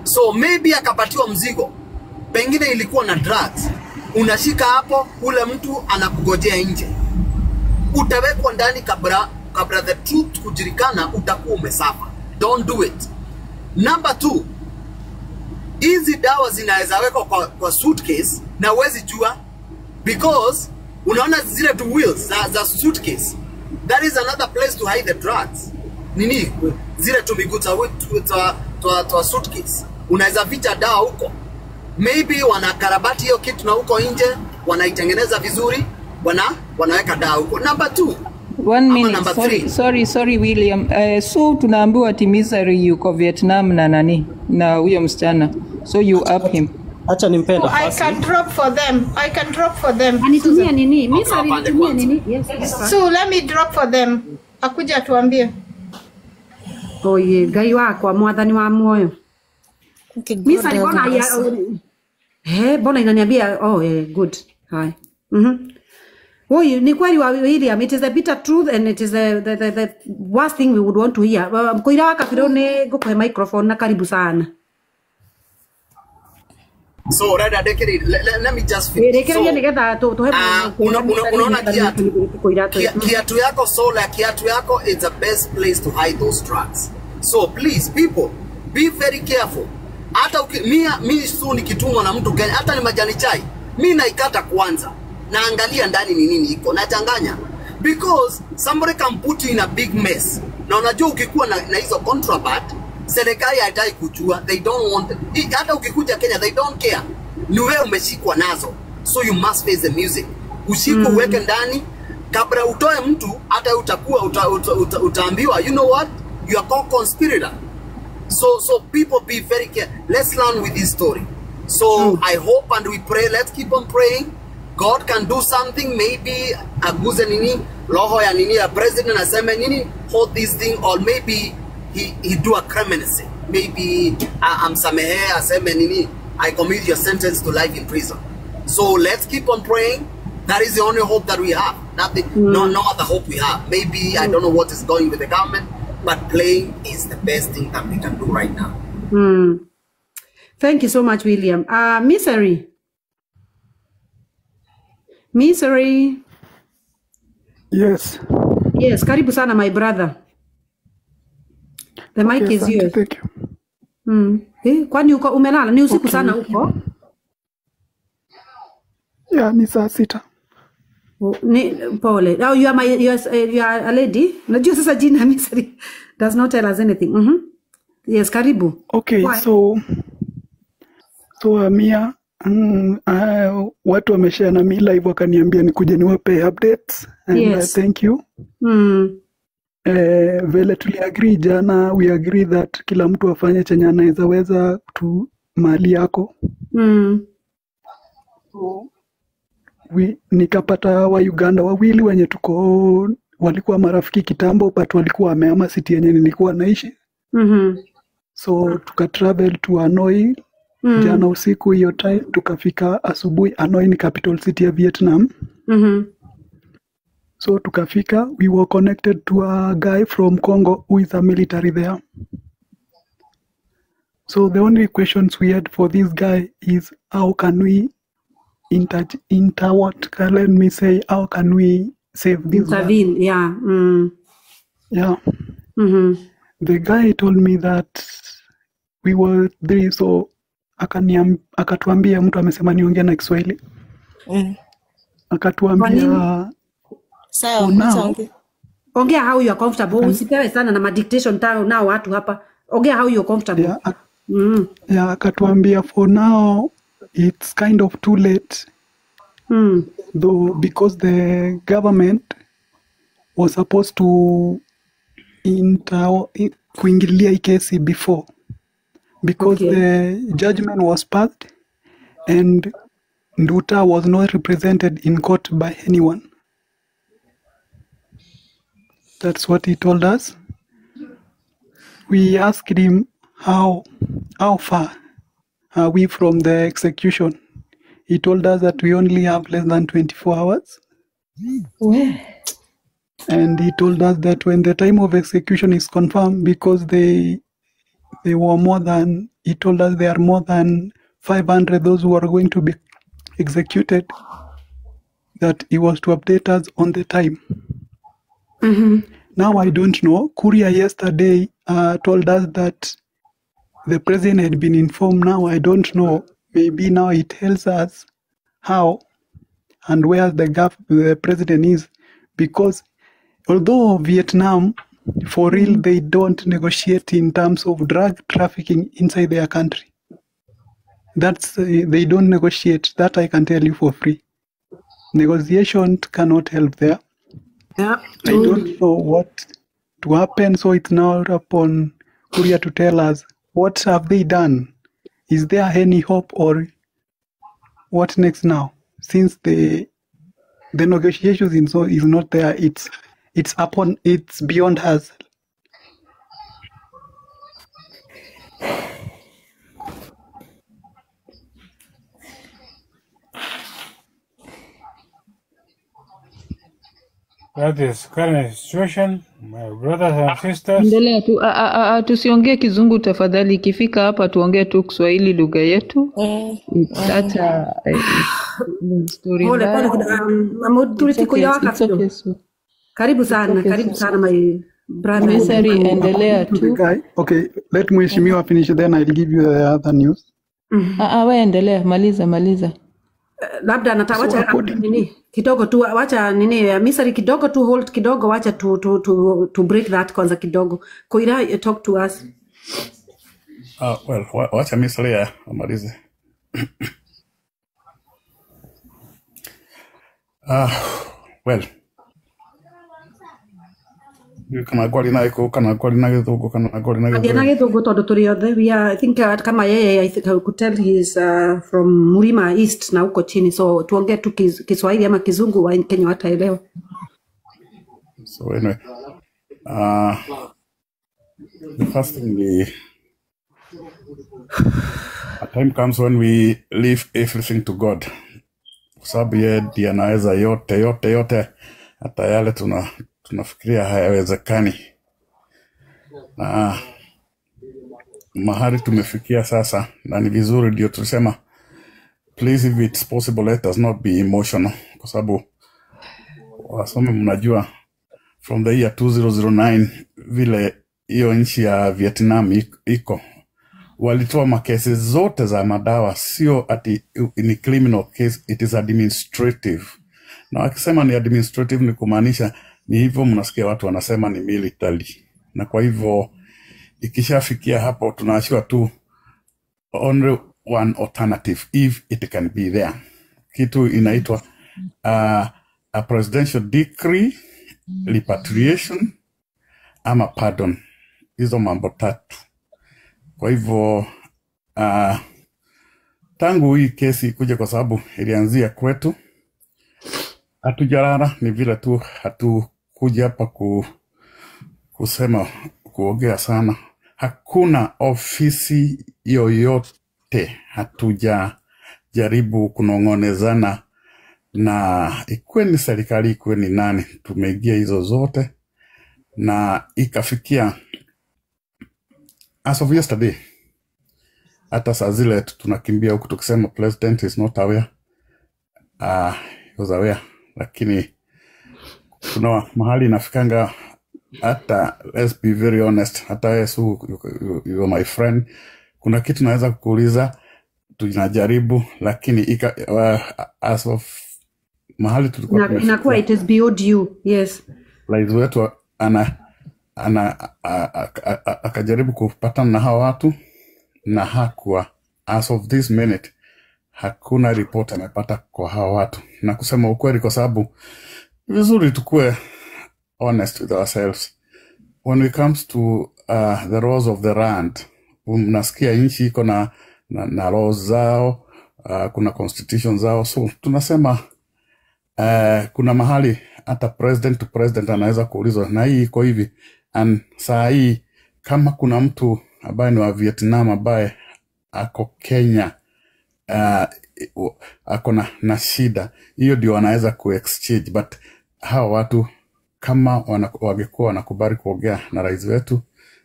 So maybe akapatiwa mzigo, pengine ilikuwa na drugs. Unashika hapo, ule mtu anakugojea nje, utawekwa ndani kabla the truth kujulikana, utakuwa umesuffer. Don't do it. Number two, hizi dawa zinaweza wekwa kwa suitcase na huwezi jua, because unaona zile two wheels za suitcase, that is another place to hide the drugs. Nini zile tu miguu twa suitcase, unaweza ficha dawa huko. Maybe wanakarabati hiyo kitu na huko nje wanaitengeneza vizuri, wanaweka dawa huko. Number two, One ama minute. number Sorry, three. sorry, sorry William. So tunaambiwa ati Misery yuko Vietnam na nani na huyo msichana. So you up him. Acha nimpe Oh, I nafasi. can drop for them. I can drop for them. Anitumie Susan. nini? Okay, Misery wapande nitumie kwanza. nini? Yes, yes. So let me drop for them. Akuja atuambie. Oye, Ngai wakwa mwathani wa muoyo. Okay, God Misery have mbona mercy. Mbona inaniambia, oh good. Hai. Oi, ni kweli wa William, it is the bitter truth and it is the worst thing we would want to hear. Mkoira wa Kabiro ni ngukuhe microphone na karibu sana. So rather dekere, let me just finish. Rekereria So nigetha tuhe unaona kiatu Koira tu. Kiatu yako, sola kiatu yako is the best place to hide those drugs. So please people, be very careful. Hata mi su nikitumwa na mtu Kenya, hata ni majani chai, mi naikata kwanza, naangalia ndani ni nini iko, nachanganya, because somebody can put you in a big mess. Na unajua ukikuwa na hizo contraband, serikali haitaki kujua, they don't want hata ukikuja Kenya they don't care. Ni wewe umeshikwa nazo, so you must face the music. Usiku uweke ndani kabla utoe mtu, hata utakuwa utaambiwa, you know what, you are co-conspirator. So people be very careful. Let's learn with this story. So I hope and we pray. Let's keep on praying. God can do something. Maybe aguze nini roho ya nini ya president aseme nini, hold this thing, or maybe he do a clemency. Maybe amsamehe aseme nini, I commit your sentence to life in prison. So let's keep on praying. That is the only hope that we have. Nothing, no other hope we have. Maybe I don't know what is going with the government, but playing is the best thing that we can do right now. Thank you so much, William. Misery. Misery. Yes. Yes, karibu sana my brother. The mic Okay, is asante, yours. thank you. Kwani uko umelala? Ni usiku sana huko? Yeah, ni saa 6. Oh, ni pole. Oh, you are my you are, you are a lady. Najua sasa jina Misery does not tell us anything. Yes, karibu. Okay, Why? so Amia, watu wameshare na mi live wakaniambia nikuje niwape updates and thank you. Vile tuliagree jana, we agree that kila mtu afanye chenye anaweza weza tu mali yako. So, nikapata wa Uganda wawili wenye tuko walikuwa marafiki kitambo but walikuwa wamehama city yenye nilikuwa naishi. So tuka travel to Hanoi jana usiku hiyo time, tukafika asubuhi. Hanoi ni capital city ya Vietnam. So tukafika, we were connected to a guy from Congo who is a military there. So the only questions we had for this guy is how can we inter what let me say, how can we save this girl? Intervene, yeah. Yeah. The guy told me that we were three, so akatuambia, mtu amesema niongee na Kiswahili. Kwa nini? Akatuambia Sawa, for now nitaongea. Ongea how you are comfortable. Usipewe sana na madictation tao nao watu hapa. Ongea how you are comfortable. Yeah, yeah, akatuambia for now it's kind of too late though, because the government was supposed to kuingilia hii kesi before, because the judgment was passed and Nduta was not represented in court by anyone. That's what he told us. We asked him how far are we from the execution. He told us that we only have less than 24 hours. And he told us that when the time of execution is confirmed, because they They were more than, he told us there are more than 500 those who are going to be executed, that he was to update us on the time. Now I don't know. Kuria yesterday told us that the president had been informed. Now I don't know. Maybe now he tells us how and where the president is, because although Vietnam, for real, they don't negotiate in terms of drug trafficking inside their country. That's they don't negotiate. That I can tell you for free. Negotiation cannot help there. Yeah. I don't know what to happen, so it's now upon Kuria to tell us what have they done. Is there any hope, or what next now? Since the negotiations is not there, it's beyond us. That is current situation, my brothers and sisters. Endelea tu, tusiongee Kizungu tafadhali. Ikifika hapa tuongee tu Kiswahili, lugha yetu. Hata story Pole mbaya. pole, Mudhuri It's tiko okay, ya it's okay, Kafiro. Su. Karibu It's sana, okay, karibu Su. sana my brother. Misari, endelea To the tu. guy. Okay, let Mheshimiwa finish, then I'll give you the other news. We endelea, maliza maliza. Labda So wacha according to nini kidogo tu, wacha nini Misari kidogo tu, hold kidogo, wacha to break that kwanza kidogo. Koira, talk to us. Well, wacha Misri amalize. Well, kana kwari na iko kana kwari na githungu kana kwari na Aria na githweri. Githungu tondu turi othe. We are, I think kama yeye, I think I could tell he is from Murima East na huko chini, so tuongee tu Kiswahili ama Kizungu, wa Kenya wataelewa. So anyway, the first thing a time comes when we leave everything to God. Kwa sababu yeye ndiye anaweza yote yote yote, hata yale tunafikiria hayawezekani. Na mahali tumefikia sasa, na ni vizuri ndio tulisema, please if it's possible let us not be emotional, kwa sababu wasome, mnajua from the year 2009 vile hiyo nchi ya Vietnam iko, walitoa makesi zote za madawa, sio ati ni criminal case, it is administrative. Na wakisema ni administrative ni kumaanisha ni hivyo, mnasikia watu wanasema ni military, na kwa hivyo ikishafikia hapo tunaashiwa tu only one alternative if it can be there, kitu inaitwa a presidential decree, repatriation ama pardon, hizo mambo tatu. Kwa hivyo tangu hii kesi ikuja, kwa sababu ilianzia kwetu, hatujalala, ni vile tu hatukuja hapa kusema kuongea sana. Hakuna ofisi yoyote hatujajaribu kunong'onezana na ikuwe ni serikali ikuwe ni nani, tumeingia hizo zote na ikafikia as of yesterday. Hata saa zile tunakimbia huku tukisema president is not aware, he was aware, lakini kuna mahali inafikanga, hata let's be very honest, hata Yesu, you are my friend, kuna kitu naweza kukuuliza, tunajaribu, lakini as of mahali tulikuwa Inakuwa it is beyond you. Yes. Rais wetu akajaribu kupatana na hawa watu na hakuwa, as of this minute hakuna report amepata kwa hawa watu. Na kusema ukweli, kwa sababu vizuri tukue honest with ourselves when it comes to the laws of the land. Mnasikia nchi iko na laws zao, kuna constitution zao, so tunasema kuna mahali hata president to president anaweza kuulizwa na hii iko hivi. And saa hii kama kuna mtu ambaye ni wa Vietnam ambaye ako Kenya, ako na shida hiyo, ndio anaweza kuexchange. But hawa watu kama wangekuwa wanakubali kuongea na rais wetu,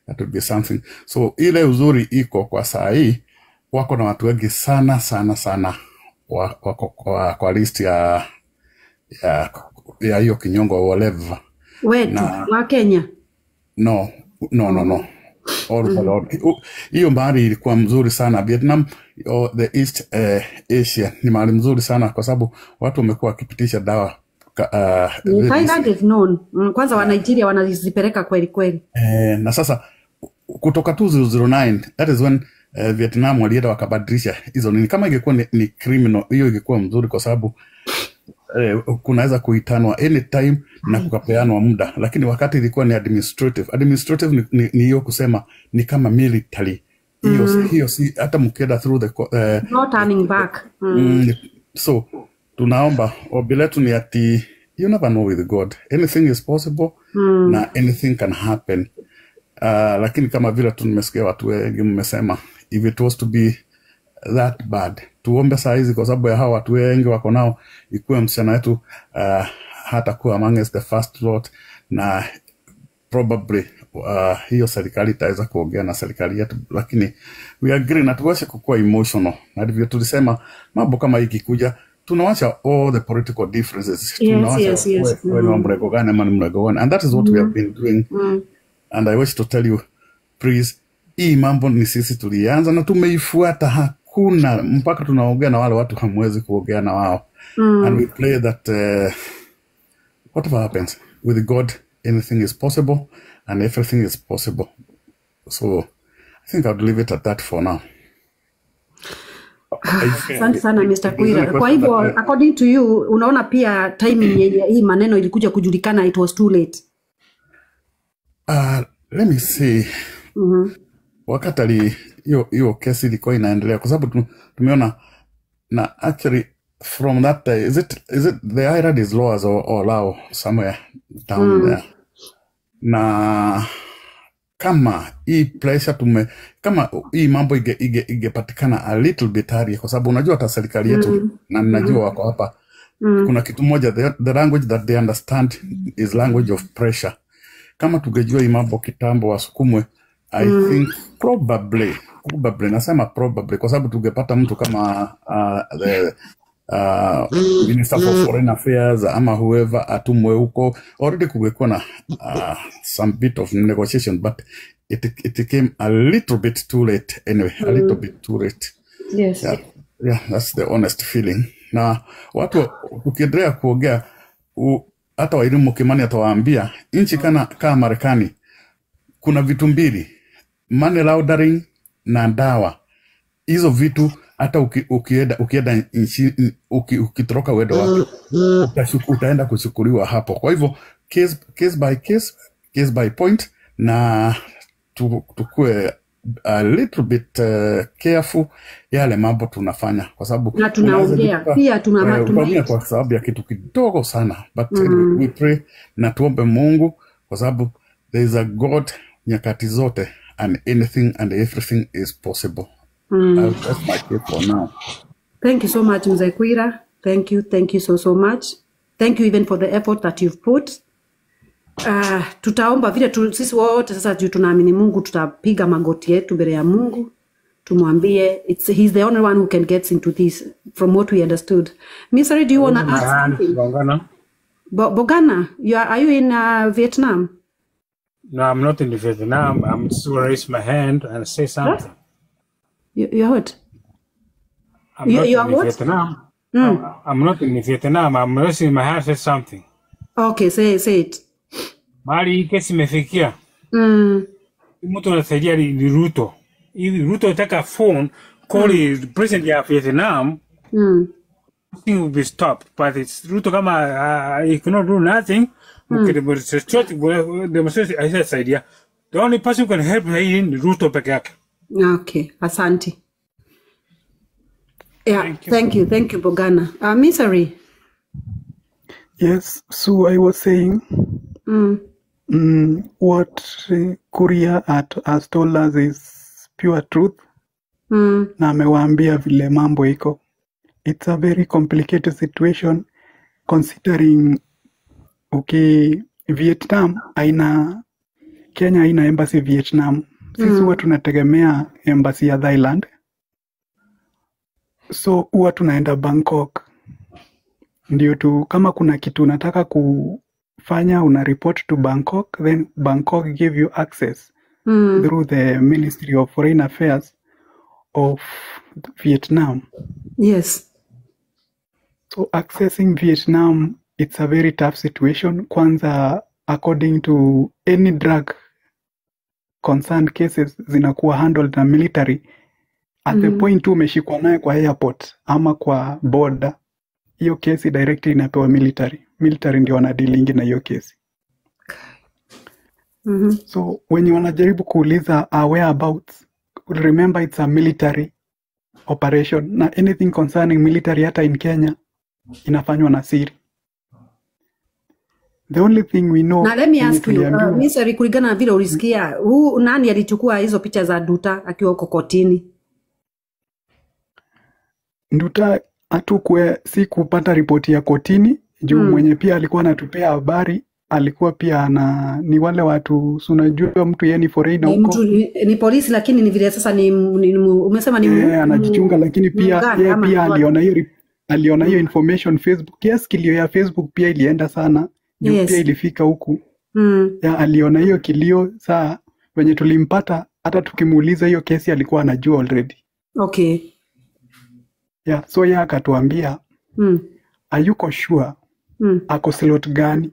That would be something. So ile uzuri iko kwa saa hii, wako na watu wengi sana sana sana wako kwa list ya hiyo kinyongo whatever. Wetu Na wa Kenya. no no no no all over the world. Hiyo mahali ilikuwa mzuri sana Vietnam or the East Asia ni mahali mzuri sana kwa sababu watu wamekuwa wakipitisha dawa very Thailand easily. is known. Kwanza wa Nigeria wanazipeleka kweli kweli. Na sasa kutoka 2009 that is when Vietnam walienda wakabadilisha hizo nini. Kama ingekuwa ni criminal, hiyo ingekuwa mzuri kwa sababu kunaweza kuitanwa anytime na kukapeanwa muda, lakini wakati ilikuwa ni administrative. Administrative ni hiyo kusema ni kama military hiyo. Hiyo si hata mkienda through the No turning back. So tunaomba, ombi letu ni ati you never know with God, anything is possible na anything can happen. Lakini kama vile tu nimesikia watu wengi mmesema if it was to be that bad, tuombe saa hizi kwa sababu ya hawa watu wengi wako nao, ikuwe msichana wetu hatakuwa among the first lot, na probably hiyo serikali itaweza kuongea na serikali yetu, lakini we agree na tuweze kukuwa emotional, na ndivyo tulisema mambo kama hii ikikuja tunawacha all the political differences, tunawacha wewe ni wa mrengo gani ama ni mrengo gani, and that is what we have been doing. And I wish to tell you please, hii mambo ni sisi tulianza na tumeifuata, hakuna mpaka tunaongea na wale watu hamwezi kuongea na wao. And we pray that whatever happens with God, anything is possible and everything is possible. So I think I'd leave it at that for now. Okay. Asante sana Mr. If there's any Kuira. Kwa question hivyo that, according to you, unaona pia timing yenye hii maneno ilikuja kujulikana it was too late. Let me see. Wakati hiyo kesi ilikuwa inaendelea, kwa sababu tumeona na actually from that day, is it the island is Laos or Lao somewhere down there, na kama hii pressure kama hii mambo ingepatikana a little bit earlier, kwa sababu unajua hata serikali yetu na ninajua wako hapa, kuna kitu moja, the language that they understand is language of pressure. Kama tungejua hii mambo kitambo wasukumwe, I think probably, nasema probably kwa sababu tungepata mtu kama the Minister for Foreign Affairs ama whoever atumwe huko already, kungekuwa na some bit of negotiation, but it came a little bit too late anyway, a little bit too late. Yeah, that's the honest feeling. Na watu tukiendelea kuongea, hata Wairimu Kimani atawaambia nchi kana kama Marekani kuna vitu mbili, money laundering na dawa. Hizo vitu hata ukienda nchi ukitoroka uende wapi, utaenda kuchukuliwa hapo. Kwa hivyo case by case, case by point, na tukue a little bit careful yale mambo tunafanya, kwa sababu Na unaweza tunaongea jikuta pia tuna ukaumia matumaini. kwa sababu ya kitu kidogo sana, but anyway, we pray na tuombe Mungu kwa sababu there is a God nyakati zote and anything and everything is possible. I'll rest my case for now. Thank you so much, Mzee Kwira. Thank you so so much. Thank you even for the effort that you've put. Tutaomba vile sisi wote sasa juu tunaamini Mungu, tutapiga magoti yetu mbele ya Mungu tumwambie he's the only one who can get into this from what we understood. Misari, do you want to My add hand, something? Bongana. Bogana, are you in Vietnam? No, I'm not in Vietnam. I'm just gonna raise my hand and say Huh? something. You're what? I'm You, not you are in what? Vietnam. I'm not in Vietnam. I'm raising my hand say something. Okay, say it. Mahali hii kesi imefikia, mtu anasaidia ni Ruto. Hivi Ruto ataka phone call president ya Vietnam, thing will be stopped. But it's Ruto kama he cannot do nothing. Mkidemonstrate, demonstrate haisaidia. The only person who can help hii ni Ruto peke yake. Okay, asante. Yeah, Thank you. thank you, Bogana. Misari. Yes, so I was saying what Kuria has told us is pure truth na amewaambia vile mambo iko. It's a very complicated situation considering, okay, Vietnam haina Kenya haina embassy Vietnam. Sisi huwa tunategemea embassy ya Thailand, so huwa tunaenda Bangkok ndio tu, kama kuna kitu unataka kufanya una report to Bangkok, then Bangkok give you access through the Ministry of Foreign Affairs of Vietnam. Yes. So accessing Vietnam, it's a very tough situation. Kwanza, according to any drug concerned cases zinakuwa handled na military. At the point tu umeshikwa naye kwa airport ama kwa border, hiyo kesi directly inapewa military. Military ndio wanadealingi na hiyo kesi. So wenye wanajaribu kuuliza whereabouts, remember it's a military operation na anything concerning military hata in Kenya inafanywa na siri. The only thing we know Na let me yenye ask you, tuliambiwa Misri, kulingana na vile ulisikia, huu nani alichukua hizo picha za Nduta akiwa huko kotini? Nduta hatukue si kupata ripoti ya kotini juu mwenye pia alikuwa anatupea habari alikuwa pia ana ni wale watu si unajua mtu yeye ni foreigner Ni huko mtu ni polisi, lakini ni vile sasa ni umesema ni anajichunga, lakini pia Muganda yeye ama pia what? aliona hiyo aliona hiyo information Facebook. Yes, kilio ya Facebook pia ilienda sana juu pia Yes. ilifika huku ya aliona hiyo kilio. Saa venye tulimpata, hata tukimuuliza hiyo kesi alikuwa anajua already. Okay. Yeah, so yeye akatuambia hayuko sure ako slot gani,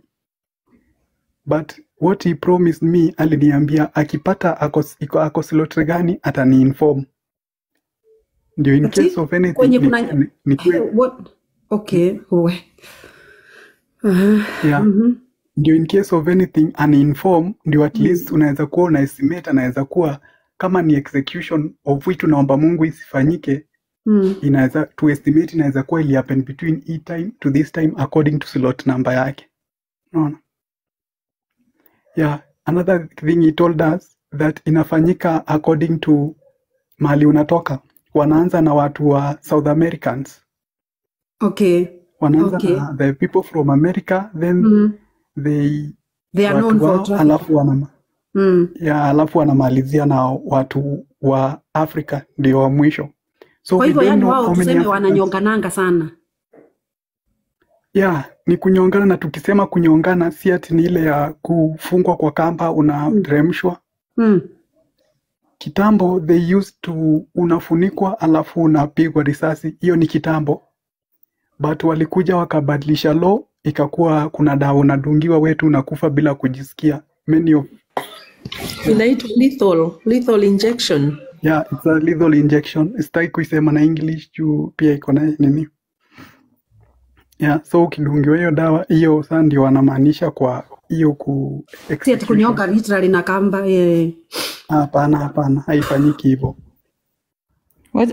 but what he promised me, aliniambia akipata ako slot gani atani-inform, ndio in Ati case of anything kwenye kuna nikuwe what? Okay. We. yeah, ndio in case of anything ani-inform, ndio at least unaweza kuwa una estimate, anaweza kuwa kama ni execution of which tunaomba Mungu isifanyike, inaweza to estimate, inaweza kuwa ili happen between e time to this time according to slot number yake, unaona? Yeah, another thing he told us that inafanyika according to mahali unatoka. Wanaanza na watu wa South Americans, wanaanza na the people from America, then they They are watu known for wao, trafficking. alafu wana ya alafu wanamalizia na watu wa Africa ndio wa mwisho. So Kwa we hivyo don't yani know wao how many tuseme Africans. wananyongananga sana. Yeah, ni kunyongana, na tukisema kunyongana si ati ni ile ya kufungwa kwa kamba unateremshwa. Kitambo they used to unafunikwa alafu unapigwa risasi, hiyo ni kitambo, but walikuja wakabadilisha law, ikakuwa kuna dawa unadungiwa wetu unakufa bila kujisikia. Many of Inaitwa lethal injection. Yeah, it's a lethal injection. Sitaki kuisema na English juu pia iko na nini. Yeah, so ukidungiwa hiyo dawa hiyo sasa ndio wanamaanisha kwa hiyo ku Si ati execution. kunyonga literally na kamba. Yeah. Hapana, hapana, haifanyiki hivyo.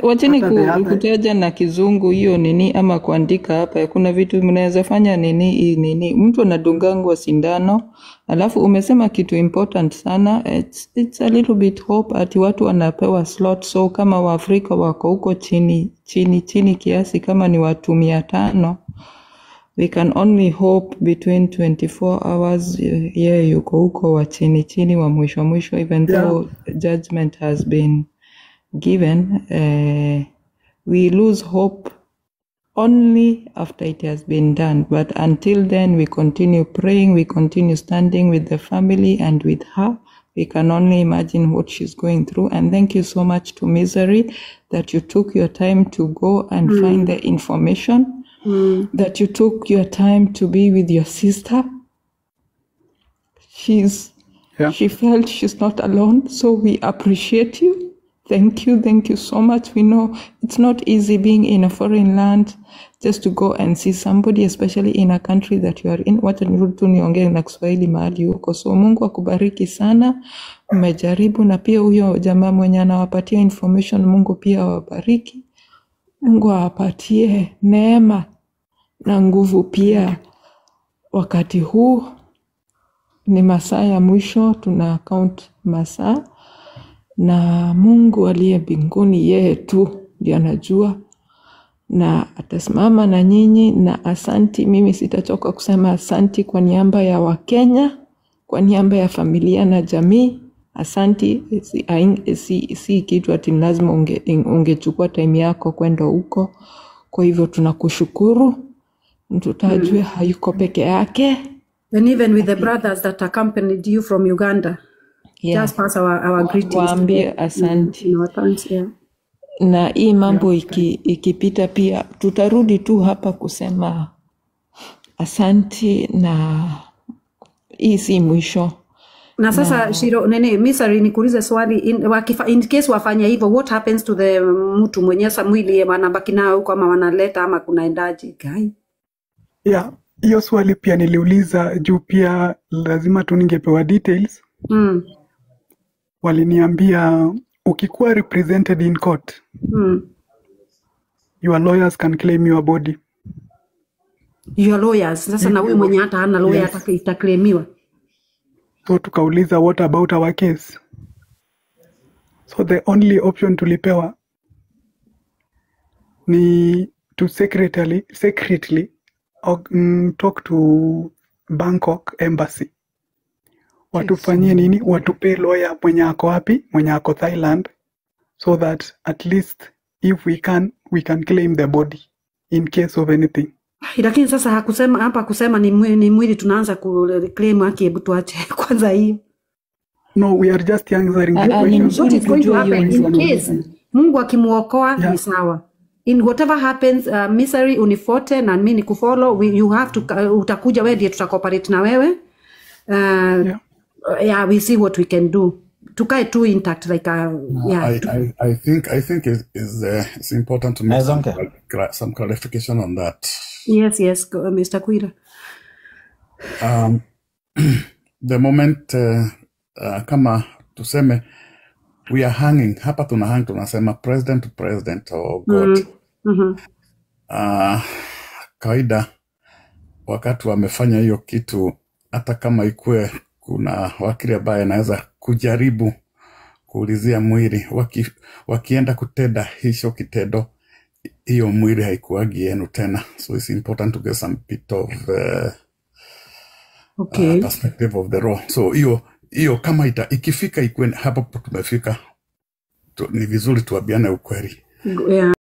Wacheni Hata the other kutaja na kizungu hiyo nini ama kuandika hapa. Kuna vitu mnaweza fanya nini hii nini. Mtu anadungangwa sindano, alafu umesema kitu important sana. It's a little bit hope ati watu wanapewa slot, so kama Waafrika wako huko chini chini chini kiasi, kama ni watu 500, we can only hope between 24 hours ye yuko huko wa chini chini wa mwisho mwisho, even though judgment has been given, we lose hope only after it has been done. But until then, we continue praying, we continue standing with the family and with her. We can only imagine what she's going through. And thank you so much to Misery that you took your time to go and find the information, that you took your time to be with your sister. She felt she's not alone, so we appreciate you. Thank you so much. We know it's not easy being in a foreign land just to go and see somebody, especially in a country that you are in. Wacha nirudi tu niongee na Kiswahili mahali huko. So Mungu akubariki sana, mmejaribu, na pia huyo jamaa mwenye anawapatia information, Mungu pia awabariki. Mungu awapatie neema na nguvu pia wakati huu. Ni masaa ya mwisho, tuna count masaa, na Mungu aliye mbinguni yeye tu ndiye anajua na atasimama na nyinyi. Na asanti, mimi sitachoka kusema asanti kwa niaba ya Wakenya, Kwa niaba ya familia na jamii, asanti. Si kitu ati lazima ungechukua time yako kwenda huko. Kwa hivyo tunakushukuru, mtoto ajue hayuko peke yake. And even with the brothers that accompanied you from Uganda, just pass our greetings to Waambie them. asanti. And our thanks, yeah. Na hii mambo ikipita pia tutarudi tu hapa kusema asanti, na hii si mwisho. Na sasa Shiro, nene Misari, nikuulize swali in case wafanya hivyo, what happens to the mtu mwenye sa mwili wanabaki nao huko ama wanaleta ama kunaendaje? Guy. Yeah, hiyo swali pia niliuliza juu pia lazima tu ningepewa details. Waliniambia ukikuwa represented in court, your lawyers can claim your body. Your lawyers. Sasa na huyu mwenye hata hana lawyer Yes. hata itaclaimiwa. So tukauliza what about our case? So the only option tulipewa ni to secretly talk to Bangkok embassy, watufanyie nini, watupee lawyer mwenye ako wapi, mwenye ako Thailand, so that at least if we can, we can claim the body in case of anything. Lakini sasa hakusema hapa kusema ni mwili tunaanza ku claim haki, hebu tuache kwanza hiyo. No, we are just answering the Ni question. What mzuri is going to kujua hiyo happen in case information. Mungu akimuokoa ni Yeah. sawa. In whatever happens, Misery unifuate na mimi nikufollow. You have to utakuja wewe ndiye tutacooperate na wewe. Yeah. Yeah, we see what we can do. Tukae tu intact like yeah. I think it's important to make Naweza some, ongea? some clarification on that. Yes, Mr. Kuira. The moment kama tuseme we are hanging hapa, tuna hang, tunasema president to president or God. Kawaida wakati wamefanya hiyo kitu, hata kama ikuwe kuna wakili ambaye anaweza kujaribu kuulizia mwili, wakienda kutenda hicho kitendo, hiyo mwili haikuagi yenu tena. So it's important to get some bit of perspective of the law. So hiyo kama ikifika ikuwe hapo tumefika, ni vizuri tuambiane ukweli. Yeah.